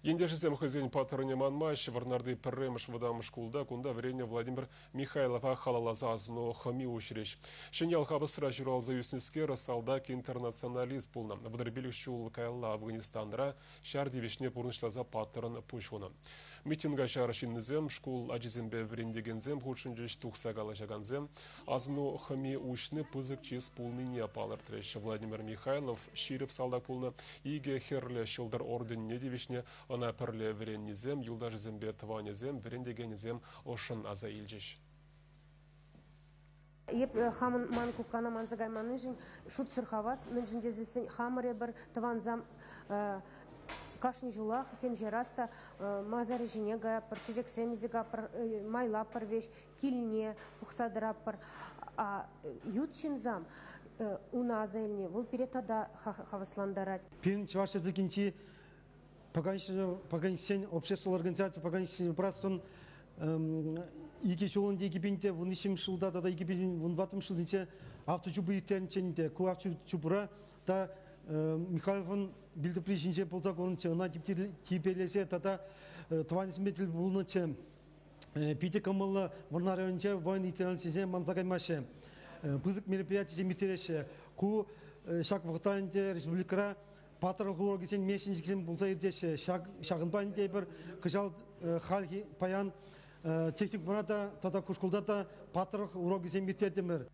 Ентешӗсем хӑйсен паттӑрне манмаҫҫӗ. Вӑрнарти пӗрремӗш вӑтам шкулта кунта вӗреннӗ Владимир Михайлова халалласа асӑну хӑми уҫрӗҫ. Ҫӗньял Хапӑсра ҫуралса ӳснӗскер салтак-интернационалист пулнӑ. 35 ҫул каялла Афганистанра ҫар тивӗҫне пурнӑҫласа паттӑрӑн пуҫ хунӑ. Митинга ҫар ҫыннисем, шкул ачисемпе вӗрентекенсем хутшӑнчӗҫ, тухса калаҫакансем асӑну хӑми уҫни пысӑк чыс пулнине палӑртрӗҫ. Владимир Михайлов ҫирӗп салтак пулнӑ, икӗ Хӗрлӗ Ҫӑлтӑр орденне тивӗҫнӗ. Ӑна пӗрле вӗреннисем, юлташӗсемпе тӑванӗсем, вӗрентекенӗсем ӑшшӑн аса илчӗҫ. Эп хамӑн ман куккана манса кайманнишӗн шутсӑр хавас, мӗншӗн тесессӗн хамӑр эпир тӑвансам кашни ҫулах темиҫе раз та масарӗ ҫине каятпӑр, чечексем илсе капӑр, майлаппӑр веҫ, килне пӑхса тӑратпӑр. А ют ҫынсам уна аса илни вӑл пире тата хаваслантарать. Пирӗн Чӑваш Республикинчи пограничсен обществӑлла организаци пограничсен братствӑн икӗ ҫулӑн 2013 ҫулта тата 2014 ҫулсенче авточупу ирттернӗччӗ те ку авточупура та Михайловӑн вилтӑпри ҫинче пулса курнӑччӗ, ӑна тирпейлесе тата тӑванӗсемпе тӗл пулнӑччӗ. Питӗ кӑмӑллӑ Вӑрнар районӗнче воин-ветерансене манса каймаҫҫӗ. Пысӑк мероприятисем ирттереҫҫӗ. Ку ҫак вӑхӑтра ӗнтӗ республикӑра паттӑрлӑх урокӗсен месячниксем пулса иртеҫҫӗ. Ҫакӑнпа ӗнтӗ эпир кӑҫал хальхи паян техникумра та тата ку шкулта та паттӑрлӑх урокӗсем ирттертӗмӗр.